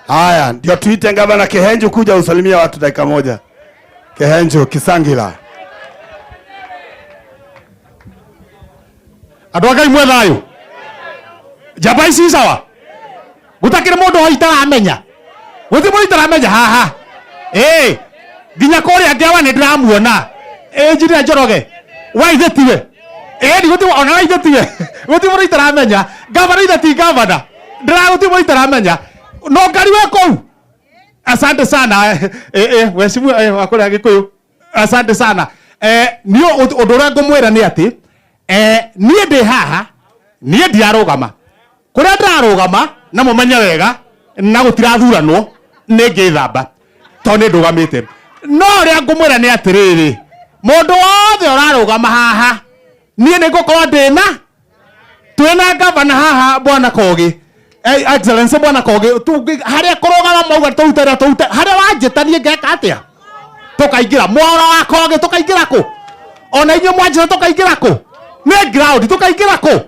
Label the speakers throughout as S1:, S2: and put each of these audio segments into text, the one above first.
S1: Haya, ndio tuite gavana Kihenju kuja usalimia watu dakika moja. Kihenju Kisangila.
S2: Andå a Ngai mwe thayå, njamba ici sawa, gutakiri mundu ho itaramenya, guti mundu itaramenya haha. Ĩ nginya kuria ngewa ni ndiramuona. Ĩ Engineer Njoroge waithe tiwe, ĩ ni guti ona waithe tiwe, guti mundu itaramenya. Gavana ithe ti gavana ndira, guti mundu itaramenya no ngari we kuu. Asante sana, mheshimiwa wa kuria Gikuyu, asante sana. Ni undu uria ngumwira ni ati niĩ ndĩ haha, niĩ ndirarũgama kũrĩa ndĩrarũgama, na mũmenye wega na gũtirathuranwo nĩ ngĩthamba tondũ nĩ ndũgamĩte. No ũrĩa ngũmwĩra nĩ atĩrĩrĩ, mũndũ wothe ũrarũgama haha, niĩ nĩ ngũkorwo ndĩna twĩna gavana haha, bwana Kogi, Excellency bwana Kogi, harĩa kũrũgama mauga tũrute tũrute harĩa wanjĩta, niĩ ngeka atĩa? Tũkaingĩra mwaro wa Kogi, tũkaingĩra kũ? Ona inyuĩ mwanjĩta tũkaingĩra kũ? Nĩ ground tũkaingĩra kũ?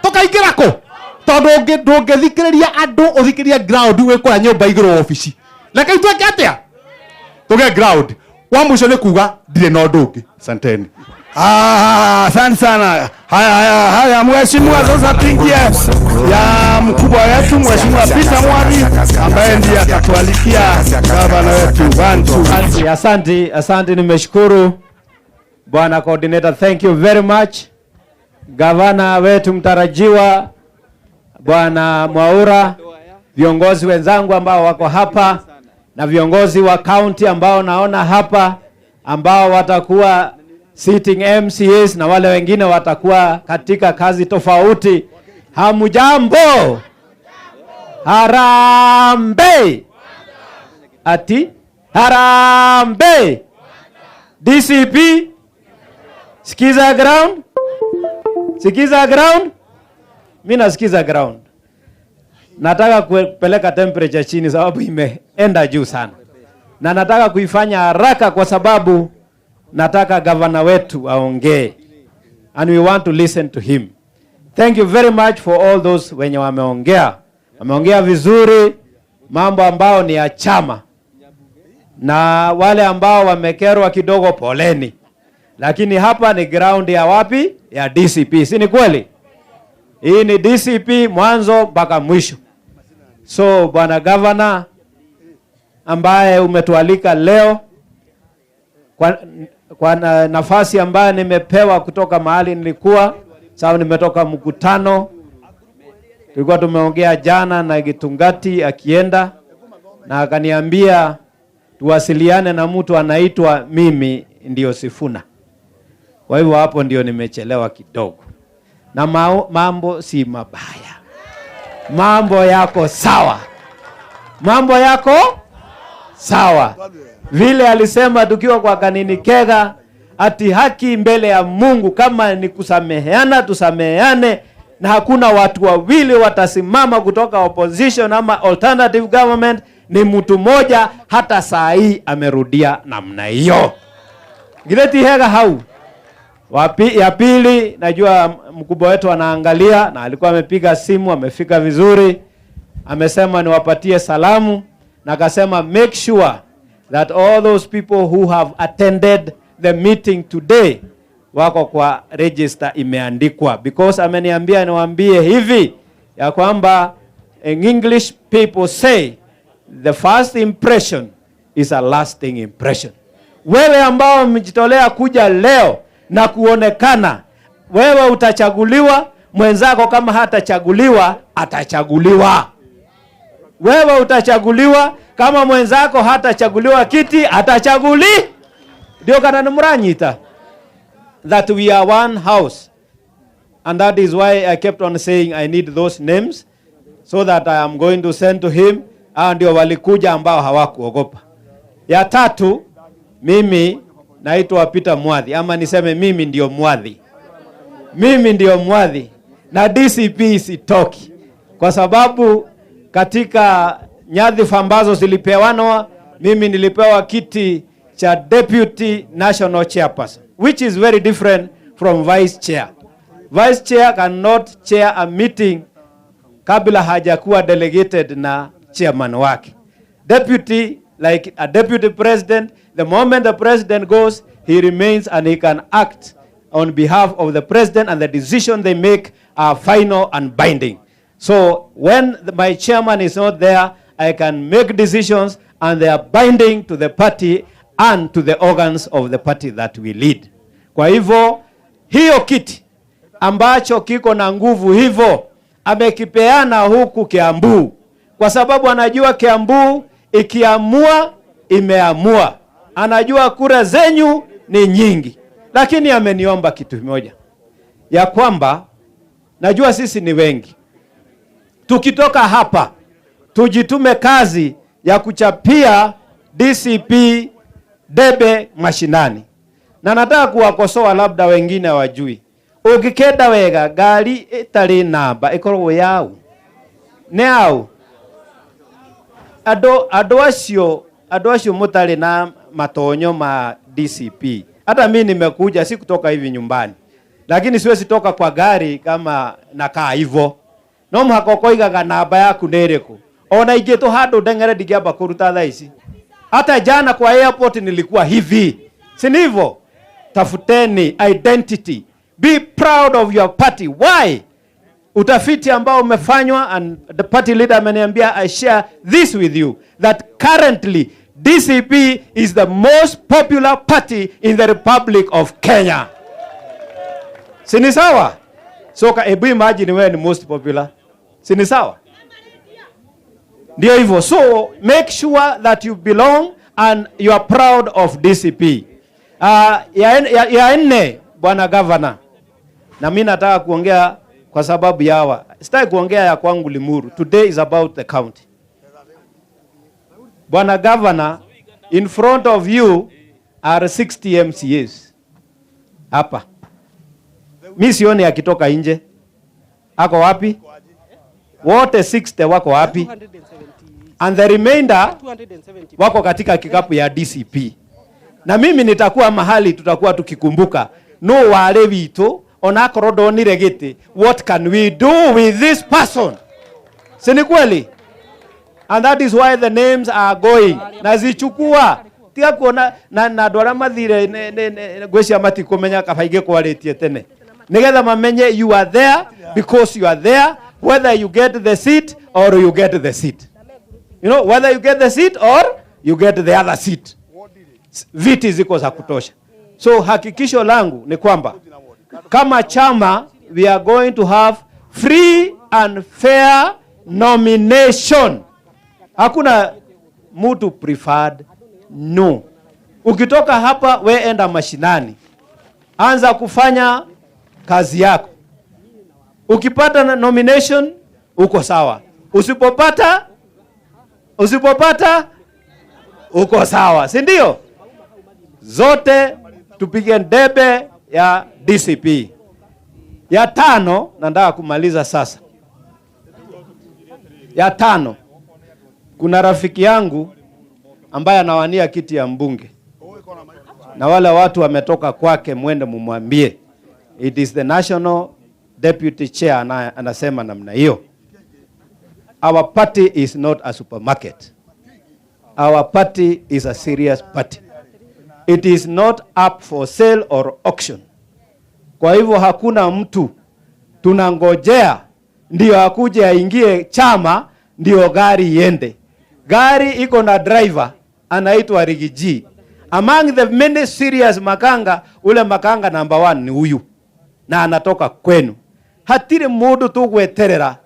S2: Tũkaingĩra kũ? Tondũ ndũngĩthikĩrĩria andũ, ũthikĩrĩrie ground wĩ kũrĩa nyũmba igũrũ obici. Reke itweke atĩa? Tũgĩe ground. Wa mũico nĩ kuga ndirĩ na ũndũ ũngĩ. Asanteni.
S1: Ah, asante sana. Haya, haya, haya, mheshimiwa, sasa tuingie ya mkubwa wetu Mheshimiwa Peter Mwathi ambaye ndiye atatualikia gavana wetu. One, two.
S3: Asante, asante, asante, nimeshukuru bwana coordinator, thank you very much. Gavana wetu mtarajiwa bwana Mwaura, viongozi wenzangu ambao wako hapa na viongozi wa county ambao naona hapa ambao watakuwa sitting MCAs na wale wengine watakuwa katika kazi tofauti. Hamujambo? Harambee! Ati harambee! DCP, sikiza ground, sikiza ground. Mi nasikiza ground. Nataka kupeleka temperature chini sababu imeenda juu sana, na nataka kuifanya haraka kwa sababu nataka gavana wetu aongee and we want to listen to him. Thank you very much for all those wenye wameongea, wameongea vizuri, mambo ambao ni ya chama, na wale ambao wamekerwa kidogo, poleni, lakini hapa ni ground ya wapi? Ya DCP, si ni kweli? Hii ni DCP mwanzo mpaka mwisho. So bwana governor ambaye umetualika leo kwa nafasi ambayo nimepewa kutoka mahali nilikuwa, sababu nimetoka mkutano, tulikuwa tumeongea jana na Gitungati akienda na akaniambia tuwasiliane na mtu anaitwa mimi ndio Sifuna. Kwa hivyo hapo ndio nimechelewa kidogo, na mambo si mabaya, mambo yako sawa, mambo yako sawa. Vile alisema tukiwa kwa Kanini Kega, ati haki mbele ya Mungu, kama ni kusameheana tusameheane, na hakuna watu wawili watasimama kutoka opposition ama alternative government, ni mtu mmoja. Hata saa hii amerudia namna hiyo. Githĩ hega hau. Wapi, ya pili najua mkubwa wetu anaangalia na alikuwa amepiga simu, amefika vizuri, amesema niwapatie salamu na akasema make sure that all those people who have attended the meeting today wako kwa register imeandikwa, because ameniambia niwaambie hivi ya kwamba in English people say the first impression is a lasting impression. Wewe ambao umejitolea kuja leo na kuonekana, wewe utachaguliwa, mwenzako kama hatachaguliwa atachaguliwa. Wewe utachaguliwa, kama mwenzako hatachaguliwa kiti atachaguli. Ndio kana nimuranyita that we are one house, and that is why I kept on saying I need those names so that I am going to send to him. Hao ndio walikuja ambao hawakuogopa. Ya tatu, mimi naitwa Peter Mwathi, ama niseme mimi ndio Mwathi, mimi ndio Mwathi na DCP sitoki, kwa sababu katika nyadhifa ambazo zilipewanwa, mimi nilipewa kiti cha deputy national chairperson, which is very different from vice chair. Vice chair cannot chair a meeting kabla hajakuwa delegated na chairman wake. deputy, like a deputy president. The moment the president goes, he remains and he can act on behalf of the president, and the decision they make are final and binding. So when my chairman is not there, I can make decisions and they are binding to the party and to the organs of the party that we lead. Kwa hivyo hiyo kiti ambacho kiko na nguvu hivyo amekipeana huku Kiambu kwa sababu anajua Kiambu ikiamua imeamua, anajua kura zenyu ni nyingi, lakini ameniomba kitu kimoja ya kwamba najua sisi ni wengi, tukitoka hapa tujitume kazi ya kuchapia DCP debe mashinani, na nataka kuwakosoa, labda wengine hawajui. Ũngĩkenda wega ngari ĩtarĩ namba ĩkoragwo yau nĩ au andũ acio mũtarĩ na matonyo ma DCP. Hata mi nimekuja si kutoka hivi nyumbani, lakini siwezi toka kwa gari kama nakaa hivyo. No mũhaka ũkoigaga namba yaku nĩ ĩrĩkũ. Ona ingĩtwo handũ ndeng'ere ndingĩamba kũruta thaa ici. Hata jana kwa airport nilikuwa hivi, si ndivyo? Tafuteni identity, be proud of your party. Why? Utafiti ambao umefanywa, and the party leader ameniambia I share this with you, that currently DCP is the most popular party in the Republic of Kenya. Si ni sawa? So hebu imagine wewe ni most popular. Si ni sawa? Ndio hivyo. So make sure that you belong and you are proud of DCP. Ya nne, Bwana Governor, na mimi nataka kuongea kwa sababu yawa. Sitaki kuongea ya kwangu Limuru. Today is about the county. Bwana Governor, in front of you are 60 MCAs. Hapa. Mi sioni akitoka nje. Ako wapi? Wote 60 wako wapi? And the remainder wako katika kikapu ya DCP. Na mimi nitakuwa mahali tutakuwa tukikumbuka no wale witũ onakorwo ndonire gĩtĩ, what can we do with this person? Si ni kweli? And that is why the names are going na zichukua tiga kuona na andũ arĩa mathire ngwĩcia matikũmenya kaba ingĩkwarĩtie tene nigetha mamenye you are there because you are there, whether you get the seat or you get the seat, whether you get the seat or you get the other seat, viti ziko za kutosha. So hakikisho langu ni kwamba kama chama we are going to have free and fair nomination. Hakuna mtu preferred, no. Ukitoka hapa we enda mashinani, anza kufanya kazi yako. Ukipata na nomination uko sawa, usipopata uko sawa, si ndio? Zote tupige debe ya DCP. Ya tano, nataka kumaliza sasa. Ya tano, kuna rafiki yangu ambaye anawania kiti ya mbunge, na wale watu wametoka kwake, mwende mumwambie it is the national deputy chair anasema namna hiyo. Our party is not a supermarket. Our party is a serious party. It is not up for sale or auction. Kwa hivyo hakuna mtu tunangojea ndio akuje aingie chama ndio gari iende. Gari iko na driver anaitwa Riggy G. Among the many serious makanga, ule makanga number one ni huyu na anatoka kwenu. Hatiri mundu tugweterera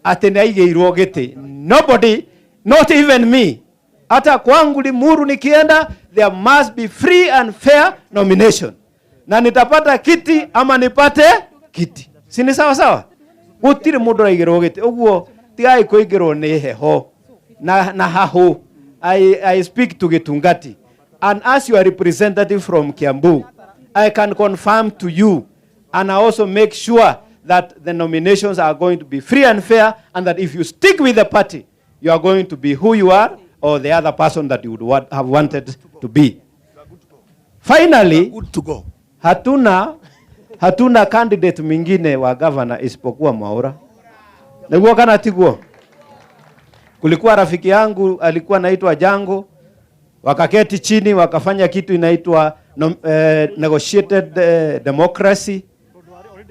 S3: ati nĩ aigĩirwo gĩtĩ. Nobody, not even me. Hata kwangu Limuru nikienda, there must be free and fair nomination, na nitapata kiti ama nipate kiti, si ni sawa sawa? Gutiri mundu ũraigĩrwo gĩtĩ ũguo, tigai kũingĩrwo nĩ heho na hahũ. I speak to Gitungati, and as your representative from Kiambu, I can confirm to you and I also make sure that the nominations are going to be free and fair, and that if you stick with the party, you are going to be who you are or the other person that you would have wanted to be. Finally,
S1: Good to go.
S3: hatuna candidate mwingine wa governor isipokuwa Mwaura. Niguo kana tiguo? Kulikuwa rafiki yangu alikuwa anaitwa Jango, wakaketi chini wakafanya kitu inaitwa negotiated democracy.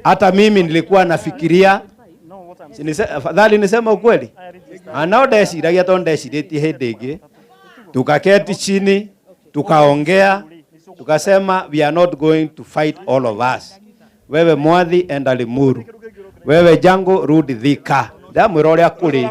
S3: Hata mimi nilikuwa nafikiria afadhali nisema ukweli, anao ndeciragia to ndecirĩtie hĩndĩ ĩngĩ, tukaketi chini tukaongea, tukasema we are not going to fight all of us. Wewe Mwathi enda Limuru, wewe Jango rudi Thika, ndamwĩra ũrĩa kũrĩ.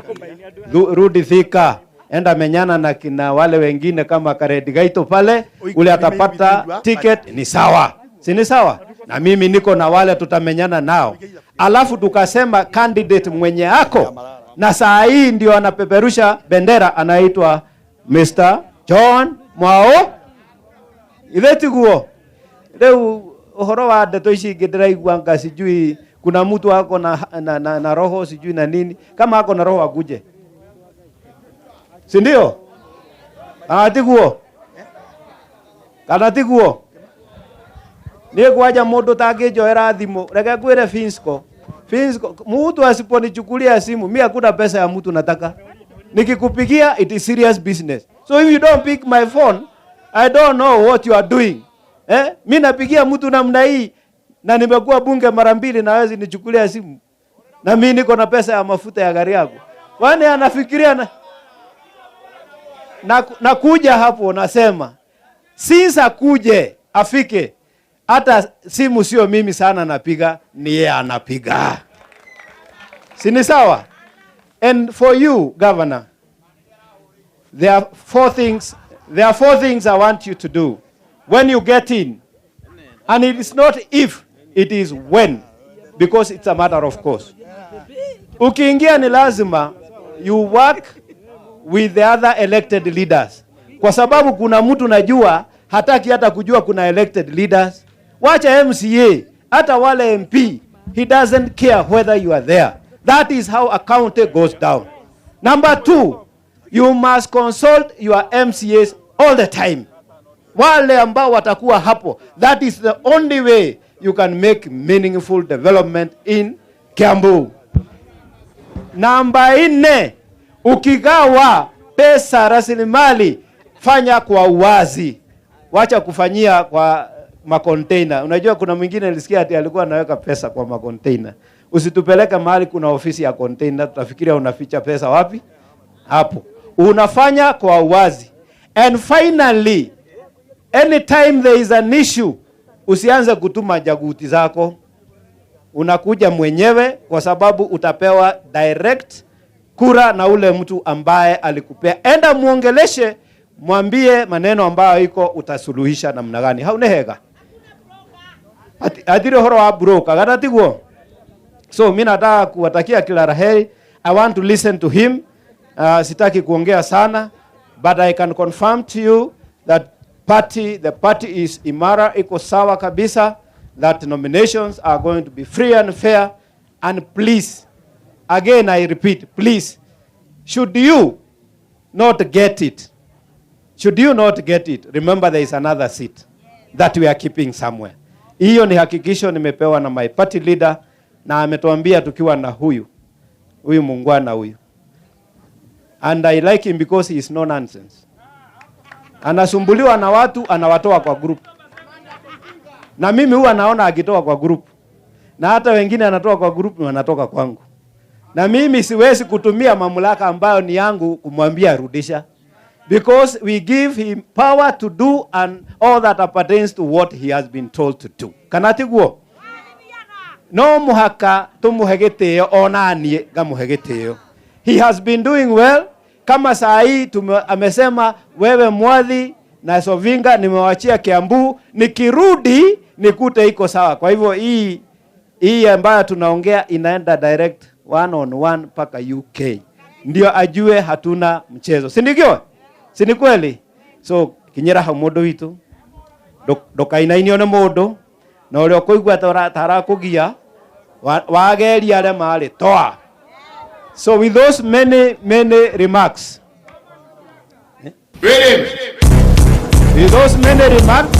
S3: Rudi Thika, enda menyana na kina wale wengine kama Karedi Gaito pale, ule atapata ticket ni sawa, si ni sawa? Na mimi niko na wale tutamenyana nao. Alafu tukasema candidate mwenye ako na saa hii ndio anapeperusha bendera anaitwa Mr. John Mwao ithe tiguo. Rĩu ũhoro wa ndeto ici ingĩ ndĩraigua nga sijui kuna mtu ako na roho sijui na nini. Kama ako na roho akuje, si ndio? Ah, tiguo kana tiguo? Niĩ kwanja mũndũ tangĩnjoera thimũ, reke ngwĩre Finsco, Finsco, mtu asiponichukulia simu, mi hakuna pesa ya mtu nataka. Nikikupigia it is serious business. So if you don't pick my phone, I don't know what you are doing. Eh? Mi napigia mtu namna hii na nimekuwa bunge mara mbili na hawezi nichukulia simu. Na mi niko na pesa ya mafuta ya gari yangu. Kwani anafikiria na kuja hapo nasema since akuje afike, hata simu sio mimi sana napiga, ni yeye anapiga, si ni sawa? And for you governor, there are four things, there are four things I want you to do when you get in. And it is not if, it is when, because it's a matter of course. Ukiingia ni lazima you work with the other elected leaders, kwa sababu kuna mtu najua hataki hata kujua kuna elected leaders. Wacha MCA, hata wale MP, he doesn't care whether you are there. That is how a county goes down. Number two, you must consult your MCAs all the time. Wale ambao watakuwa hapo, that is the only way you can make meaningful development in Kiambu. Namba nne, ukigawa pesa rasilimali, fanya kwa uwazi, wacha kufanyia kwa makonteina. Unajua kuna mwingine nilisikia ati alikuwa anaweka pesa kwa makonteina. Usitupeleke mahali kuna ofisi ya container, tutafikiria unaficha pesa wapi? Hapo unafanya kwa uwazi. And finally, anytime there is an issue, usianze kutuma jaguti zako, unakuja mwenyewe, kwa sababu utapewa direct kura na ule mtu ambaye alikupea. Enda muongeleshe, mwambie maneno ambayo iko, utasuluhisha namna gani. Hau nĩ hega atire horo wa broker gata tiguo. So mi nataka kuwatakia kila la heri. I want to listen to him. Sitaki kuongea sana, but I can confirm to you that the party is imara, iko sawa kabisa, that nominations are going to be free and fair. And please, again I repeat, please, should you not get it, should you not get it, remember there is another seat that we are keeping somewhere. Hiyo ni hakikisho nimepewa na my party leader, na ametuambia tukiwa na huyu muungwana huyu, and I like him because he is no nonsense. Anasumbuliwa na watu, anawatoa kwa group, na mimi huwa naona akitoa kwa group, na hata wengine anatoa kwa group wanatoka kwangu, na mimi siwezi kutumia mamlaka ambayo ni yangu kumwambia rudisha, because we give him power to do and all that appertains to what he has been told to do. Kana tiguo? No muhaka tumuhe gitio, ona niĩ ngamuhe gitio. He has been doing well. Kama saa hii amesema wewe Mwathi na Sovinga nimewachia Kiambu, nikirudi nikute iko sawa. Kwa hivyo hii ambayo tunaongea inaenda direct one on one mpaka UK, ndio ajue hatuna mchezo, si ndio? Si ni kweli? So kinyira hau mundu witu, ndukainainio ni mundu na uria ukuigua ta arakugia wageria aria mari toa. So with those many many remarks, with those many remarks,